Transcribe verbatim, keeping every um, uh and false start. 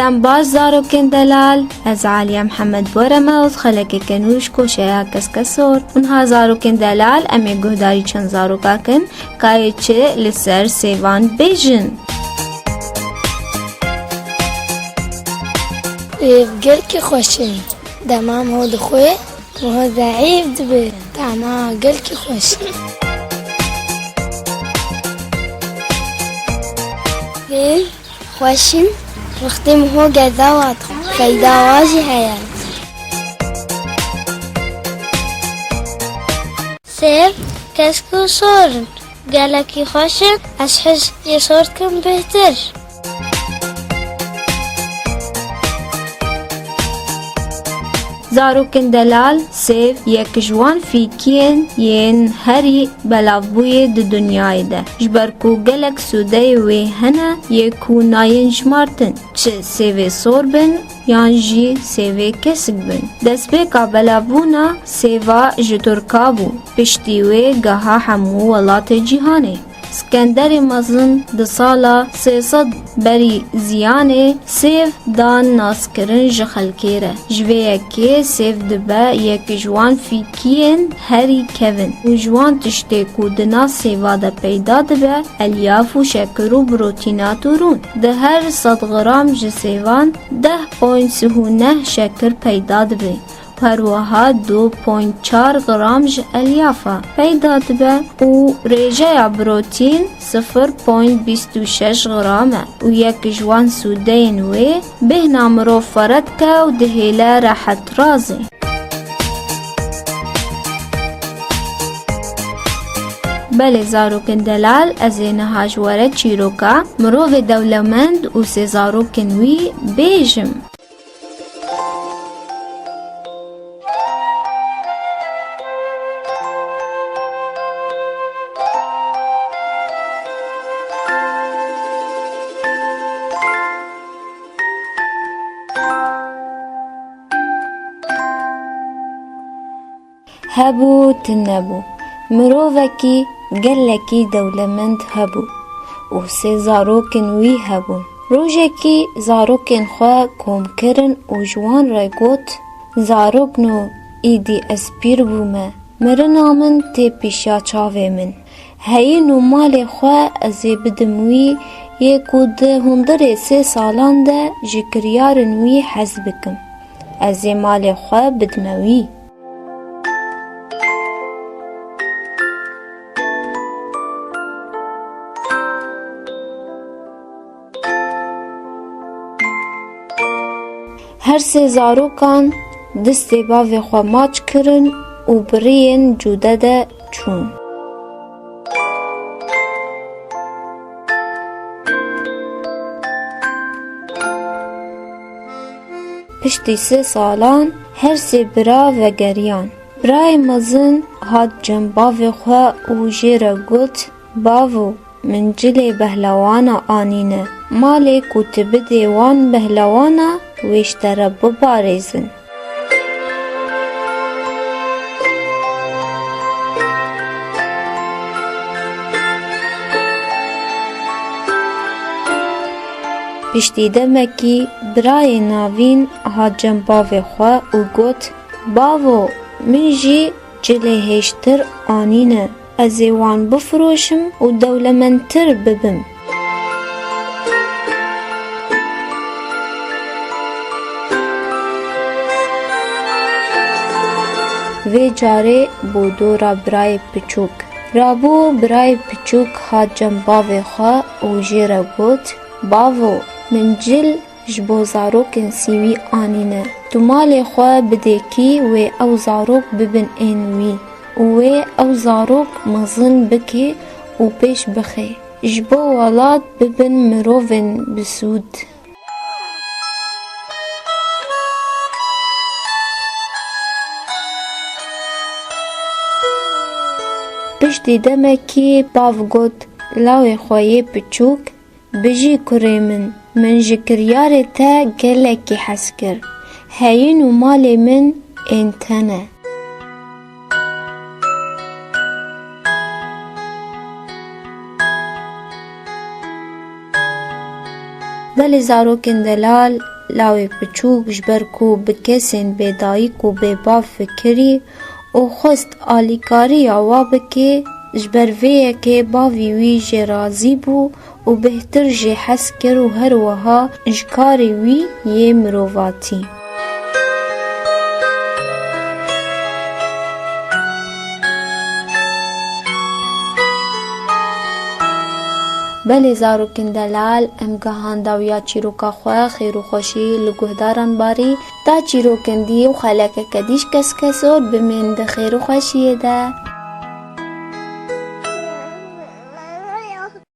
Em baş zarokên delal, ez Aliye Mihemed Borem e û xelekeke nû ji koşeya Keskesor. Niha zarokên delal, em ê guhdarî çend zaroka kin, ka yê çi li ser sêvan bêjin. Sêv gelkî xweş in. Dema em ho dixwe, ho zeîf dibe. Tama gelkî xweş in. Sêv xweş in. Wextê min ho gerdawa dixwe, feyda wa jî heye. Sêv kesk û sor in. Gelekî xweş in. Ez hez yê sor dikim bêhtir. Zarokên delal, sêv yek ji wan fîkiyên yên herî belavbûyê di dinyayê de, ji ber ku gelek sûdeyê wê hene yê ku nayên jimartin, çi sêvê sor bin yan jî sêvê kesk bin. Destpêka belavbûna sêva ji Tirka bû, piştî wê geha hemû welatê cîhanê. Skenderê Mezin di sala sê sed berî ziyanê sêv dan naskirin ji xelkê re. Ji vê yekê sêv dibe yek ji wan fîkiyên herî kevin û ji wan tiştê ku di nav sêva de peyda dibe, elyaf û şekir û protînat û rûn. Di her sed gram ji sêvan deh point sih û neh şekir peyda dibe. Her wiha du point çar gram ji elyafa peyda dibe û rêjeya protîn sifir point bîst û şeş gram e û yek ji wan sûdeyên wê bêhna mirov fere dike û dihêle rehet razê. Belê zarokên delal, ez ê niha ji we re çîroka mirovê dewlemend û sê zarokên wî bêjim. Hebû, tune bû. Mirovekî gelekî dewlemend hebû û sê zarokên wî hebûn. Rojekî zarokên xwe kom kirin û ji wan re got, Zarokno, îdî ez pîr bûme. Mirina min tê pêşiya çavê min. Heyîn û malê xwe ez ê bidim wî yê ku di hundirê sê salan de ji kiryarên wî hez bikim. Ez ê malê xwe bidime wî. Her sê zarokan destê bavê xwe maç kirin û bi riyên cude de çûn. Piştî sê salan her sê bira vegeriyan. Birayê mezin hat cem bavê xwe û jê re got, Bavo, min cilê behlewana anîne. Malê ku tu bidê wan behlewana, wê ji te re biparêzin. Piştî demekî birayê navîn hat cem bavê xwe û got, Bavo, min jî cilê hêjtir anîne. Ez ê wan bifiroşim û dewlemendtir bibim. Vê carê bû dora birayê piçûk. Rabû birayê piçûk hat cem bavê xwe û jê re got, Bavo, min cil ji bo zarokên sîwî anîne. Tu malê xwe bidê kî wê ew zarok bibin ên wî û wê ew zarok mezin bikê û pêş bixê. Ji bo welat bibin mirovên bi sûd. Piştî demekî bav got, Lawê xwe yê piçûk, Bijî kurê min, min ji kiryarê te gelekî hez kir. Heyîn û malê min ên te ne. Belê zarokên delal, Lawê piçûk ji ber ku bi kesên bêdayik û bêbav fikirî û xwest alîkariya wa bike, ji ber vê yekê bavî wî jê razî bû û bêhtir jê hez kir û her wiha ji karê wî yê mirovatî. Belê zarokên delal, em gehanda wiya çîroka xwe xêr û xweşî li guhdaran barî. Ta çîrokên dî û xelekeke dî ji kes kesor bimên di xêr û xweşiyê de.